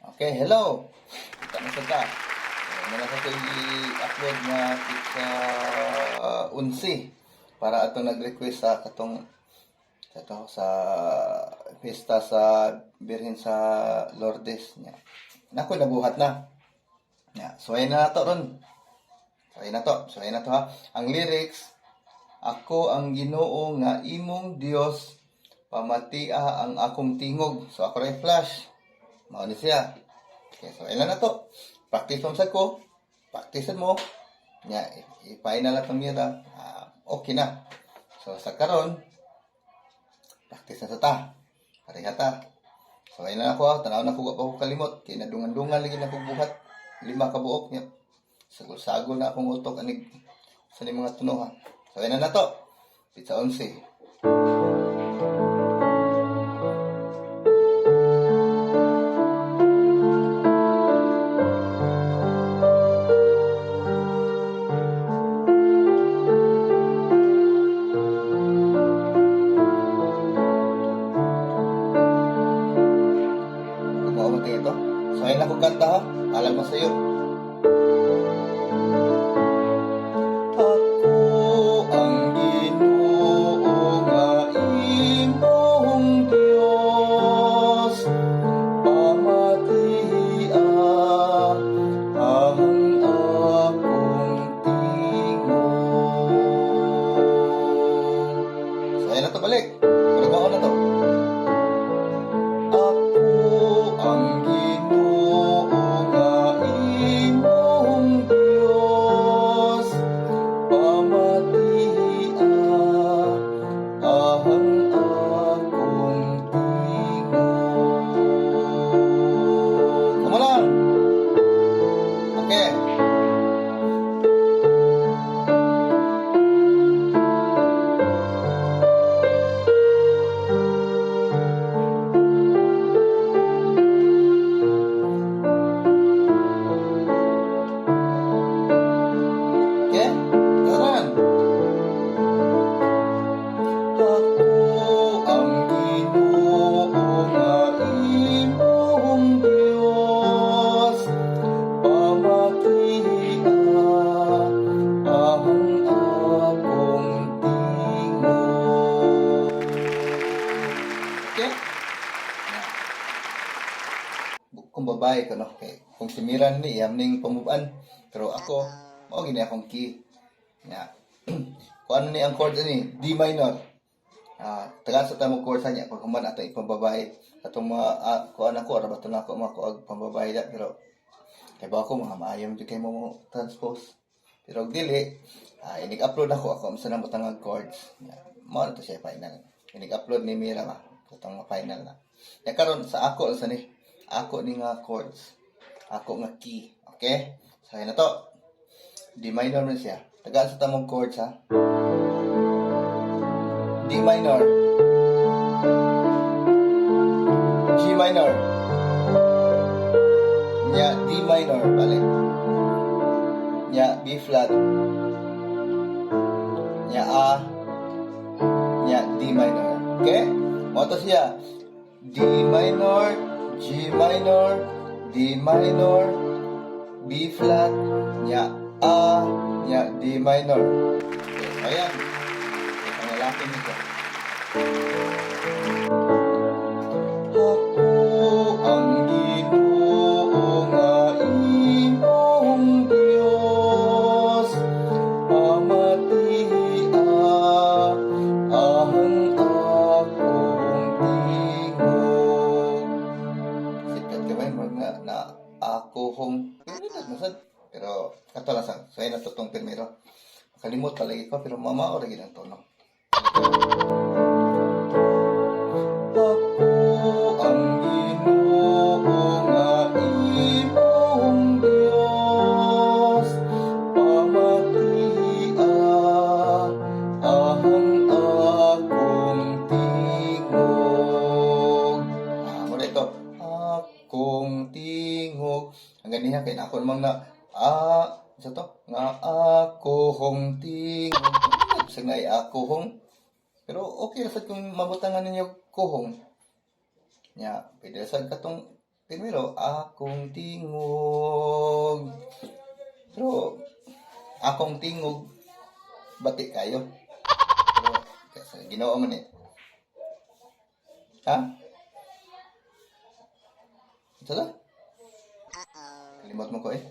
Okay, hello. Kita na sa ta. So, na sa i-upload nga sa unsi para atong nag-request sa katong sa to sa pista sa Birhen sa Lourdes niya. Nako, nabuhat na. Ya, so ayun na to ron. So ayun na to. So ayun na to ha. Ang lyrics: "Ako ang Ginoo nga imong Dios, pamatia ang akong tingog." So ako rin flash. Mao ni siya. Okay, so ilan na to. Practice mo sa ko. Practice mo. Nya, i-final na itong mira. Ah, okay na. So sa karon, practice na sa ta. Pareha ta. So ayun na ako, ah. Tanaw na ko pa ko kalimot. Kay nadungan-dungan lagi na ko buhat. Lima ka buok niya. Sagol-sagol na akong utok anig sa ni mga tuno ha. So ayun na na to. Pizza 11. Kung mo ito. So ayun na ko kanta ha. Alam mo sa iyo. Ako ang Ginoo nga imong Dios, pamatia ang akong tingog. So ayun na to, balik. Pero mao na to. Ako ang Ginoo nga imong Dios, pamatia ang akong tingog. Kamo lang. Okay. Okay? Taran. Ako ang Ginoo nga imong Dios, pamatia ang akong tingog. Okay? Kung babae ko, no? Okay. Kung si Miran ni, iyam ning pamuban. Pero ako, mao gini akong key. Ya. Kung ano ni ang chord ani, D minor. Ah, taga sa tamo chord sa niya pag human ato ipambabae. Atong mga kuan ako ra ba to nako mga kuag pambabae da, pero kay ba ako mga maayo jud kay mo mo transpose. Pero og dili, inig-upload ako ako unsa na butang ang chords. Ya, mao na to siya final. Inig-upload ni Mira ba. Katong mga final na. Ya, karon sa ako sa ni ako ni nga chords. Ako nga key. Okay? So ayun na to. D minor man siya. Tagaan sa tamong chords ha. D minor, G minor, nya D minor, balik. Nya B flat, nya A, nya D minor. Okay? Mao to siya. D minor, G minor, D minor, B flat, nya A, nya D minor. Okay, so ayan. Ang lalaki nito. Ako ang Ginoo nga imong Dios, pamatia ang akong tingog. Sikat ka ba yung na, na ako hong masad. Pero kato lang sa so ayun na to tong primero. Makalimot palagi ko pero mama ora gid ang tono. Ako ang Ginoo nga imong Dios, pamatia ang akong tingog. Ah, mo na ito. Akong tingog. Ang ganiha kay ako namang na sa to nga ako hong tingog. Sa nga ako hong. Pero okay ra sad kung mabutangan ninyo kuhong. Nya, pwede sad katong Primero, akong tingog. Pero, akong tingog, bati kayo. Pero, kasi Ginoo man eh. Ha? Ito na? Kalimot mo ko eh.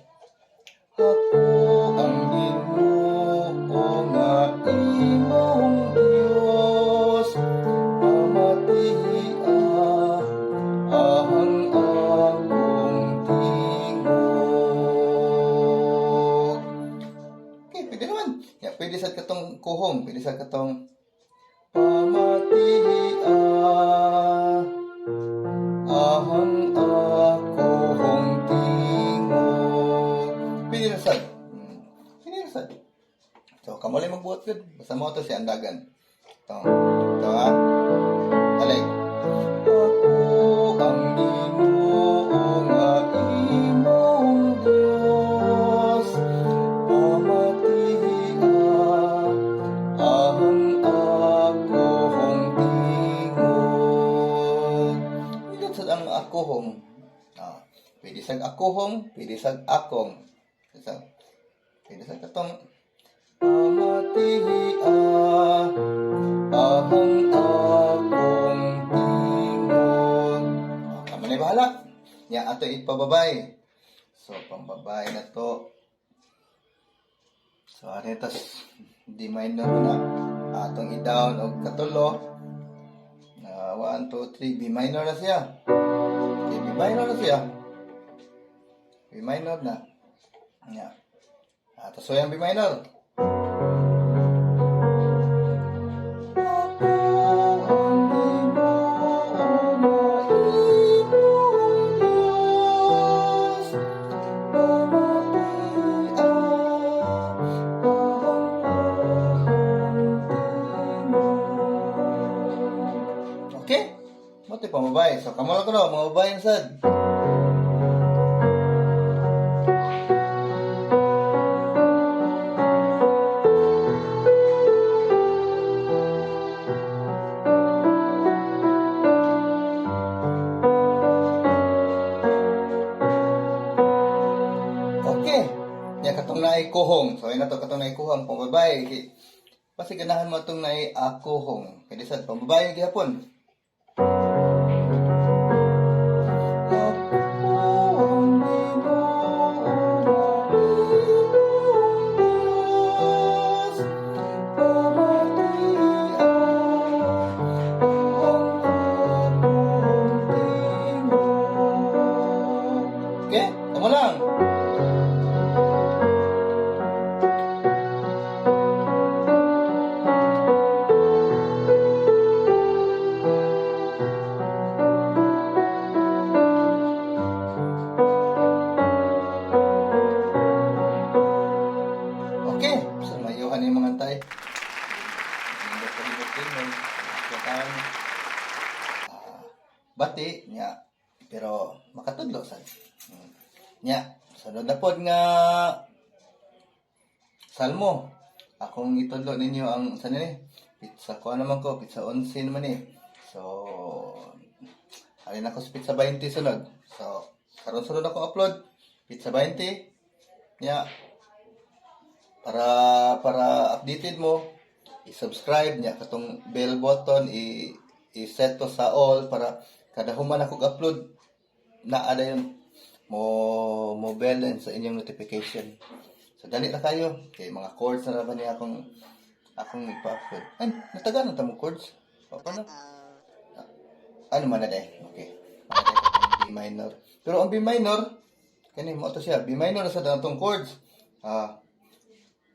Ako ang Ginoo nga imong Diyos, pamatia ang akong tingog. Okay, pwede naman. Ya, pwede sa katong kuhong, pwede sa katong pamatia ang akong tingog. Pwede na sad. Pwede na sad. So, kamo lang magbuhat gud. Basta mo to si andagan. Ito. Ito ha. Balik. Ako ang Ginoo nga imong Diyos. Pamatia ang akong tingog. Hindi sad ang akohong. Ah, pwede sa akohong, pwede sa akong. Pwede sa katong pamatia ang akong tingog. Oh, kamo na bahala. Ya, ato ipababay. So, pambabay na to. So, ano tas D minor na. Atong i-down og katulo. Na 1, 2, 3, B minor na siya. Okay, B minor na siya. B minor na. Ya. Ah, tas so yung B minor. Ako ang Ginoo nga imong Diyos, pamatia ang akong tingog. Okay? Mao to'y pamabay. So, kamo lang ko no, mga babae sad. Okay. Ya katong naay kuhong. So ay na to katong naay kuhong pambabay. Kay basi ganahan mo itong naay akuhong. Kaya sad pambabay gihapon. Ako ang Ginoo nga imong Diyos, pamatia ang akong tingog. Okay? Kamo lang. Okay. So, mayuhan yung mga tay. Nindot pa rin tingog. Katang bati niya. Pero makatudlo sad. Nya, sunod na pod nga salmo. Akong itudlo ninyo ang sa nini? Petsa ko naman ko, petsa 11 naman eh. So, alin ako sa petsa 20 sunod. So, karon sunod ako upload petsa 20. Nya, para updated mo, i-subscribe niya katong bell button i-set to sa all para kada human ako upload naa dayon mo bell and sa inyong notification. So dali na kayo kay mga chords na ba niya akong ipa-upload. Ay, nataga na ta mo chords. O, paano? Ano man na day? Okay. Mana day B minor. Pero ang B minor, kani mo to siya. B minor na sa atong chords. Ah,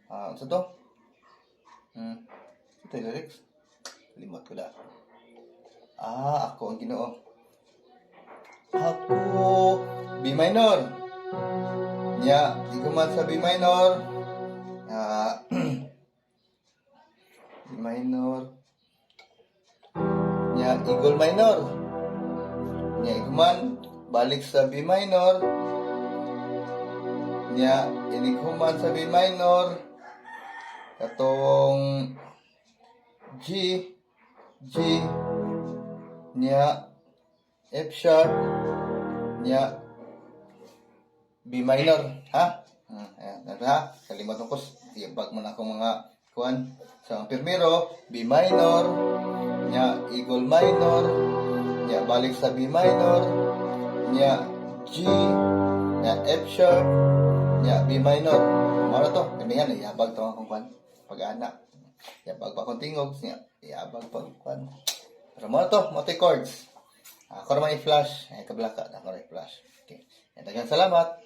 ah, sa to? Ito yung lyrics. Limot ko na. Ah, ako ang Ginoo. Ako, B minor. Nya, di ko man sa B minor. Ah, B minor. Nya, Eagle minor. Nya, iguman, balik sa B minor. Nya, inighuman sa B minor. Katong G, G, nya, F sharp, Nya B minor, ha? Ayan, ha? Kalimot ko, iyabag mo na akong mga kuan. So, ang primero, B minor, nya Eagle minor, nya balik sa B minor, nya G, nya F sharp, nya B minor. Mao na to, kaniyan, ihabag to akong kuan. Pag-ana. Ihabag pa akong tingog, nya ihabag pa akong kuan. Pero mao na to, mao to chords. Ako naman i-flash. Ay, kablaka. Ako na i-flash. Okay. Daghang salamat.